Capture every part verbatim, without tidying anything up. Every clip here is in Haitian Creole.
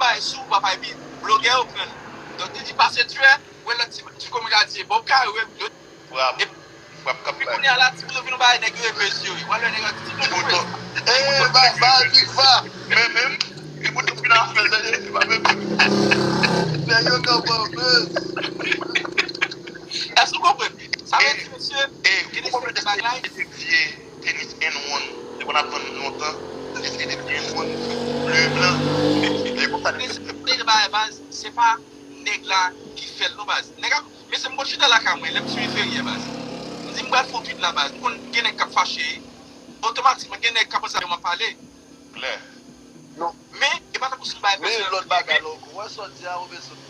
bay sou, papa, epi blogè yo pran l. Donk, li di pase trè, wè lòt ti, ti komik la di, bon, kare, wè, yo, Frap, e, frap k ap pi bay. Kounye a la, ti moun yo vin yon bagay, nèg yo e mesye yo, wè lè nèg yo ti Ti bouton. Eh, ba, ba, Big Va. Men menm, ti bouton fin afè l, se pa menm. Nèg yo kanpe buzz. Èske w konprann? Sa vle di, mesye, E, gen de ou konprann sèten bagay. Eske te vye tenis and one, te konn ap vann lontan, eske te vye and one, ble blan, e konsa te Men se bagay baz, se pa nèg la ki fè l non baz. Nèg ap, mesye m konn chita lakay mwen, lè m swiv Ferye baz. M di m pral fè yon tweet la baz. M konn gen nèg k ap fache, otomatikman gen nèg k ap panse avè m ap pale. Klè. Men, e pa tankou si m bay Men yon lòt bagay la ankò. Wè sa w di a, Robertson.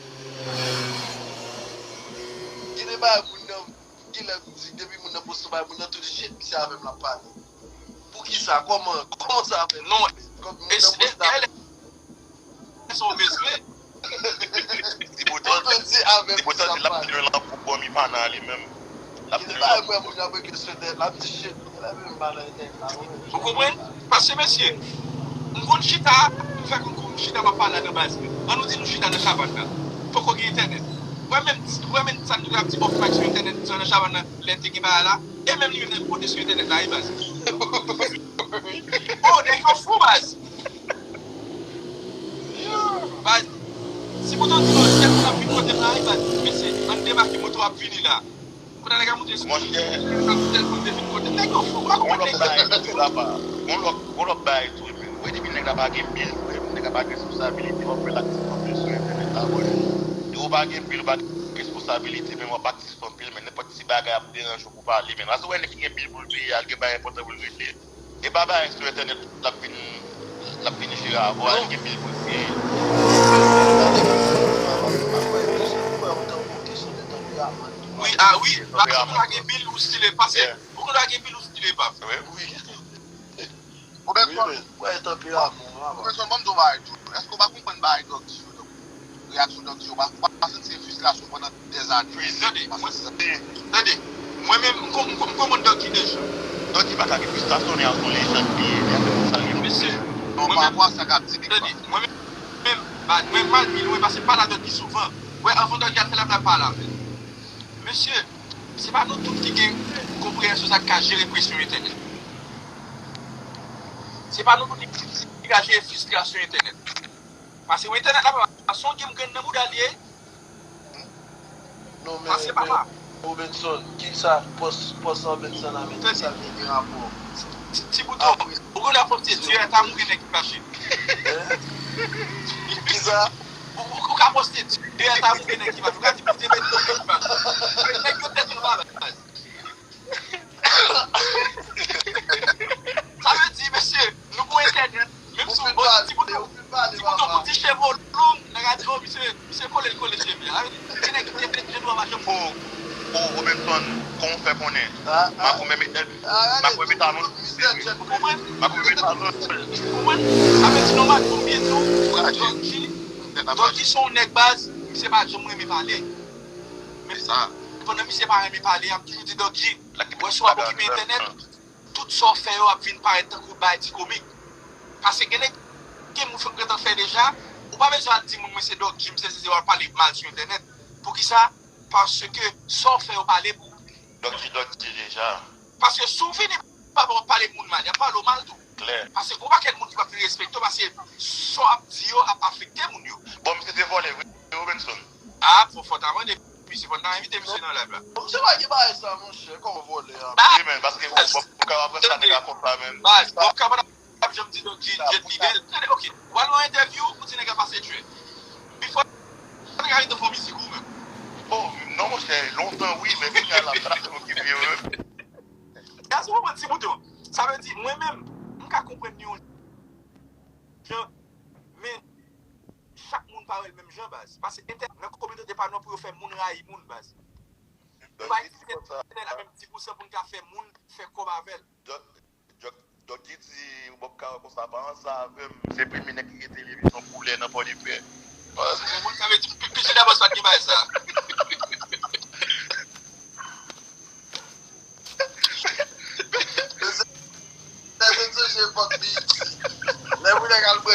Gen de bagay moun nan, gen lè m di, depi moun nan poste yon bagay, moun nan tou di, shit, misye avè m l ap pale. Poukisa? Kòman? Kòman sa fè? Non, Kòm moun e nan si poste e lè se yon bezwen. Ti bouton, Mwen di avè ti bouton misye di l ap ap pale. pile lan pou bon mi pa nan li menm. L ap Li pile pa lan mwen moun ap rete sou nèt la, m di shit. Lè menm bagay nèt la, mwen. Ou konprann? Paske mesye, m konn chita, m fè konkou m chita m ap pale nan baz mwen. An nou di nou chita nan chavann nan. Poko gen entènèt. Wè menm, wè menm sa nou t ap di bòf Mike sou entènèt, sa nan chavann nan, lè te gen bagay la. E menm li menm nèg pote sou entènèt la, wi baz. Oh, nèg yo fou baz. Baz, si bouton di nou, tèl moun ap vin kote m la, wi baz. Mesye, ann debake, moto ap vini la. Kounye a nèg a moute sou Monchè, tèl moun te vin kote. Nèg yo fou, pa yon konprann lòt nèg bagay yo. Tou, papa. Yon lòt, yon lòt bagay tou, epi, wè, depi nèg la pa gen bil, frè, nèg la pa gen responsabilite, w ap fè l aktif anpil sou entènèt la, wè. Depi w pa gen bil, w pa gen responsabilite, men w ap aktif anpil, men nenpòt ti bagay ap deranje w pou pale, men. Paske w wè nèg ki gen bil pou l peye a, l gen bagay enpòtan pou l regle. E pa bagay sou entènèt l ap vin, l ap vin jere avè w, a, l gen bil pou l peye. Wi, a wi, paske ou pa gen bil ou style, paske ou konn gen bil ou style, pap. Wi. Ou bèl kòl. Wè, tanperaman, papa. Ou bezwen ban m di w bagay tou. Èske w pa konprann bagay Dòk di yo, tou? Reyaksyon Dòk di yo, ou pa, ou pa santi se fristrasyon pandan dèzane? Tande, mwen, tande, mwen menm, m kon- m kon- m konprann Dòk di deja. Dòk di pa ka gen fristrasyon, nèg a se yon lejann li ye, nèg a se konsa li ye. Mesye, Non, pa rapò a sa k ap di Big tande, Boss. mwen menm, menm, ba- mwen mal pi lwen, paske m pale a Dòk di souvan. Wè, anvan Dòk di al fè la, m t ap pale avè l. Mesye, se pa nou tout ki gen konpreyansyon sa k ka jere presyon entènèt. Se pa nou tout ki ka jere fristrasyon entènèt. Paske entènèt la, papa, se yon game grenn nan bouda l ye. Non, men, Paske, papa, men, Robenson, ki sa, pòs, pòs Robenson la, men ki sa li gen rapò? ti, ti bouton, ou konn ap poste dirèk a moun gen nèg ki fache. Hein? Ki sa? Ou, ou, ou ka poste dirèk a moun gen nèg ki fache. Ou ka di poste men nèg ki fache. Nèg yo tèt yo malad. Sa vle di, mesye, nou gon entènèt, menm si w bon ti bouton, ti bouton pou ti cheve w long, nèg a di, oh, misye, misye kole, l kole cheve. Sa vle di, gen nèg ki gen dwa pa janm. O, o, Robenson, kòman w fè konnen? Makomè met, Makomè met alon. Ou konprann? Makomè met alon. Ou konprann? Sa vle di, nòmal, konbyen tou, Dòk di, Dòk di se yon nèg baz, misye pa janm renmen pale. Men sa, pandan misye pa renmen pale, y ap toujou di Dòk di, wè si w ap okipe entènèt, tout sa w fè yo ap vin parèt tankou bay ti komik. Paske gen nèg, gen moun fèk gentan fè deja, ou pa bezwen al di moun mwen se Dòk Jim, se se w al pale mal sou entènèt. Poukisa? Paske sa w fè yo pale pou ou. Dòk Jim, Dòk Jim deja. Paske si w vini pa w ap pale moun mal, y ap pale w mal tou. Klè. Paske gon pakèt moun ki p ap vin respekte w, paske sa w ap di yo ap afekte moun yo. Bon, misye te vòlè, wi, Robenson. Ah, fò, fò ta mande, misye fò ta envite misye nan live la. Bon, misye pa gen bagay sa, monchè, kòman vòlè a? Ba- Wi, men, paske w, w, w ka ap sa nèg la konsa, men. Baz, bon, w ka pa t ap janm di Dòk Jim, Jet li bèl. Tande, ok, w al nan entèvyou, ou di nèg la pase trè. Before, nèg la gentan fè yon mizik ou menm. Oh, non, monchè, lontan, wi, men kounye a la, sa fè m okipe yo, wi. Gason, ou konprann ti bouton. Sa vle di, mwen menm, m ka konprann yon jan, men chak moun pa wè l menm jan, baz. Paske entè-, nan kominote pa nou an pou yo fè moun rayi moun, baz. Nou pa itilize entènèt la menm dis pousan pou n ka fè moun fè kòb avè l. Dòk, Dòk, Dòk Didi, ou p ap ka wè konsa, pa ansanm avè m. Se premye nèg ki gen televizyon koulè nan Pòdepè. Ou konprann? Sa vle di, pi, pi, pi, dabò sa ki bay sa. Lè se sonje epòk B E T. Lè moun nèg al bwè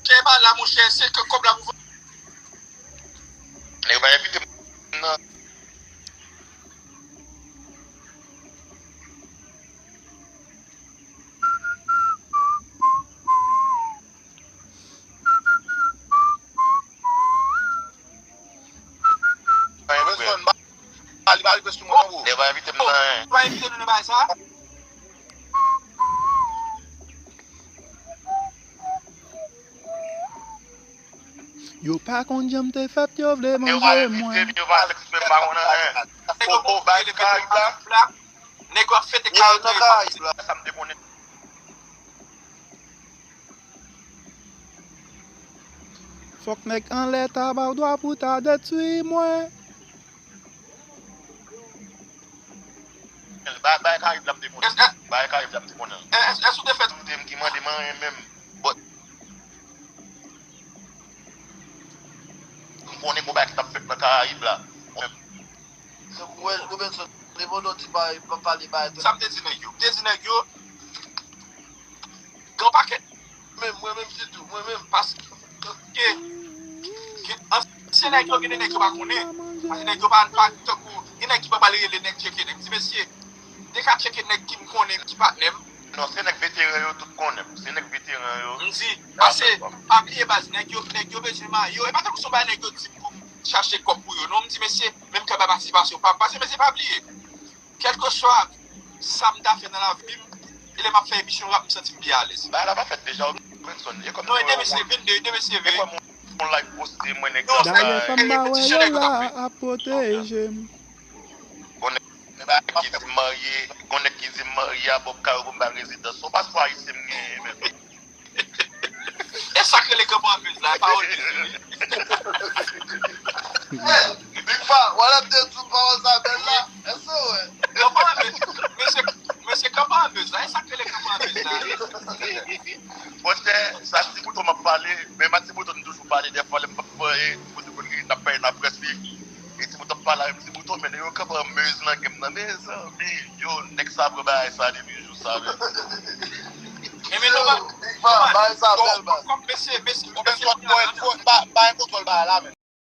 Chè pa la, monchè, se ke kòb la pou. Nèg yo pa envite m nan. Pa gen frè. Li pa rive sou mwen non, bro. Nèg pa envite m nan anyen. Li pa envite nou nan bagay sa. Yo pa konn jan m te fèt, yo vle manje mwen. Yo pa envite m, yo pa envite m, pa konn anyen. Nèg yo pa envite m nan bagay la. Nèg yo ap fete Karayib la. Sa m te konnen. Fòk nèg anlè ta ba w dwa pou ta detwi mwen. Bay, bay Karayib la m te konnen. Bay Karayib la m te konnen. Èske ou te fè tout m ki mande m anyen menm? But, m konnen gon bagay ki t ap fèt nan Karayib la. Tankou wè Robinson, Levanno di pa, pa pale bay. Sa m te di nèg yo? M te di nèg yo, gen yon pakèt. Menm, mwen menm sitou, mwen menm. Paske, ke, ke ansyen nèg yo, gen de nèg yo pa konnen. Paske nèg yo pa, pa, tankou, gen nèg ki pa pale rele nèg tcheke nèg. M di, mesye, m te ka tcheke nèg ki m konnen, ki patnè m. Non, se nèg veteran yo, tout konnen m. Se nèg veteran yo. M di, pase, pa bliye baz, nèg yo, nèg yo bezwen mayo. E pa tankou se yon bagay nèg yo di m pou m chache kòb pou yo. Non, m di, mesye, menm kè bay patisipasyon pa m. Paske, mesye, pa bliye. Kèlkeswa sa m ta fè nan lavi m, e lè m ap fè emisyon rap, m santi m pi alèz. Bagay la pa fèt deja, Robinson. E kòm non, e demen se vennde, e demen se ve. E kòm yon live poste, mwen nèg yo ap bay. Dayè, fanm ba wè yo la ap pwoteje m. Gon nèg ki di m marye, gon nèg ki di m marye a Bob Karo pou m bay rezidans. Se yon paspò ayisyen m genyen menm. E sa k rele kanpon an bèz la, e pawòl bèz yo ye. Big Pa, w al ap te di pawòl sa bèl la, èske w wè? Kanpon an bèz, mesye, mesye kanpon an bèz la, e sa k rele kanpon an bèz la ye. Monchè, sa Ti Bouton m ap pale, menm a Ti Bouton m toujou pale dèfwa lè m p ap fè, e, Ti Bouton konn gen, n ap pale nan près li. E Ti Bouton ap pale avè m, Ti Bouton, men yo kanpon an bèz nan game nan, mezanmi, yo, nèg sa pran bagay sa depi jou sa, men. Ebyen, nou pa, nou pa, bagay sa bèl, baz. Kòm mesye, mesye, mesye, bay kontwòl bagay la, men.